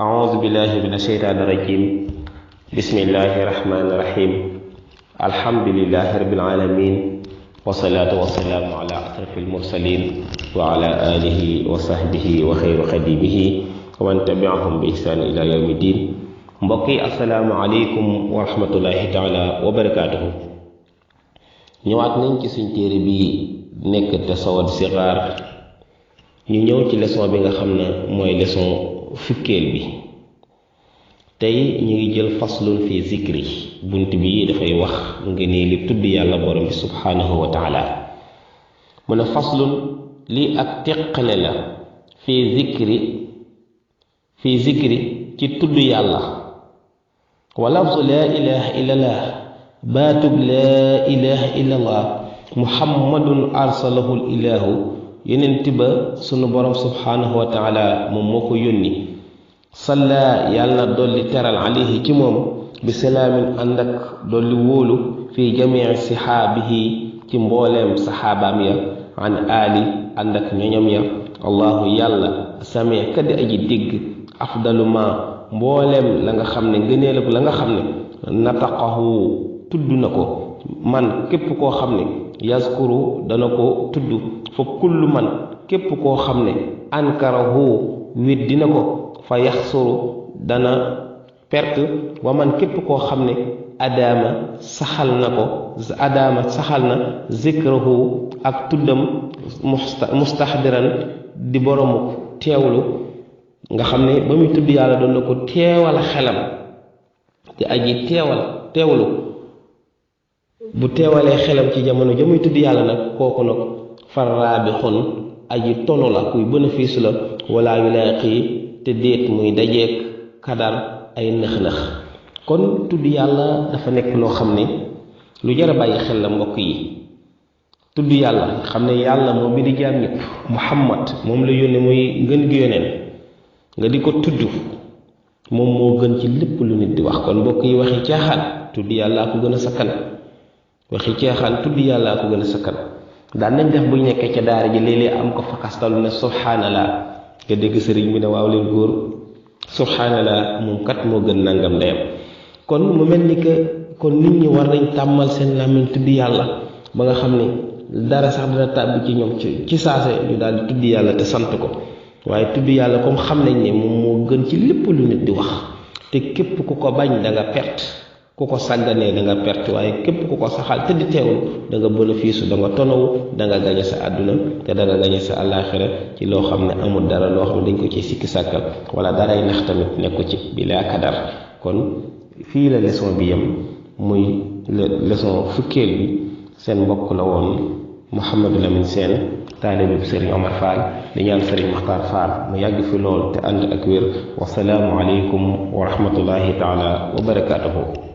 أعوذ بالله من الشيطان الرجيم بسم الله الرحمن الرحيم الحمد لله رب العالمين والصلاة والسلام على أشرف المرسلين وعلى آله وصحبه وخير خديمه ومن تبعهم بإحسان إلى يوم الدين mbokki asalaamaaleykum wa rahmatullahi taala wa barakaatuhu ñëwaat nañ ci suñ téere bi nekk tasawwud sigaar ñu ñëw ci leçon bi nga xam ne mooy leçon fukkeel bi tey ñu ngi jël faslun fi zikri bunt bi dafay wax nga ne li tudd yàlla borom bi subhaanahu wa taala mu ne faslun lii ak teqale la fi zikri ci tudd yàlla wa lafzu laa ilaha illallah baatub laa ilaha illallah muhammadun arsalahu ilahu yonent ba sunu borom subhaanahu wa taala moom moo ko yónni salla yàlla na dolli teral alayhi ci moom bi salaamin ànd ak dolli wóolu fi jamii sihaabihi ci mbooleem saxaabaam ya an aali ànd ak ñoñam ya allahu yàlla samee kaddi aji dégg afdalu ma mbooleem la nga xam ne ngëneel ak la nga xam ne nataqahu tudd na ko man képp koo xam ne yaskuru dana ko tudd fa kullu man képp koo xam ne ankarahu weddi na ko fa yaxsuru dana perte wa man képp koo xam ne adaama saxal na zikrahu ak tuddam mustaxdiran di boromu teewlu nga xam ne ba muy tudd yàlla doon na ko teewal xelam te aji teewlu bu teewalee xelam ci jamono ja muy tudd yàlla nag kooku nag farraabixun aji tono la kuy bénéfice la wala yulaaqi te déet muy dajeek kadar ay nëx-nëx kon tudd yàlla dafa nekk loo xam ne lu jar a bàyyi xel la mbokk yi tudd yàlla xam ne yàlla moom bi di jaam ñëpp muhammad moom la yónne muy ngën gi yoneen nga di ko tudd moom moo gën ci lépp lu nit di wax kon mbokk yi waxi caaxaan tudd yàllaa ko gën a sakkan daan nañ def bu ñu nekkee ca daara ji léeg-léeg am ko fakastalu ne subhanallah nga dégg sëriñ bi ne waaw leen góor subhanallah moom kat moo gën nangam ndeyam kon mu mel ni que kon nit ñi war nañ tàmmal seen làmmiñ tudd yàlla ba nga xam ne dara sax dina tàbbi ci ñoom ci saase ñu daal di tudd yàlla te sant ko waaye tudd yàlla comme xam nañ ne moom moo gën ci lépp lu nit di wax te képp ku ko bañ da nga perte ku ko sàgganee da nga perte waaye képp ku ko saxal te di teewul da nga bénéfice da nga tonawu da nga gañe sa àdduna te da nga gañe sa àllaaxira ci loo xam ne amul dara loo xam ne dañ ko ci sikki sàkkal wala daray nax tamit nekku ci bi laa kadar kon fii la leçon bi yem muy leçon fukkeel bi seen mbokk la woon Mouhamadou Lamine Sène taalibe bi Serigne Omar Fall di ñaan Serigne Makhtar Fall mu yàgg fi lool te ànd ak wér wasalaamu aleykum wa rahmatullahi taala wa barakaatuhu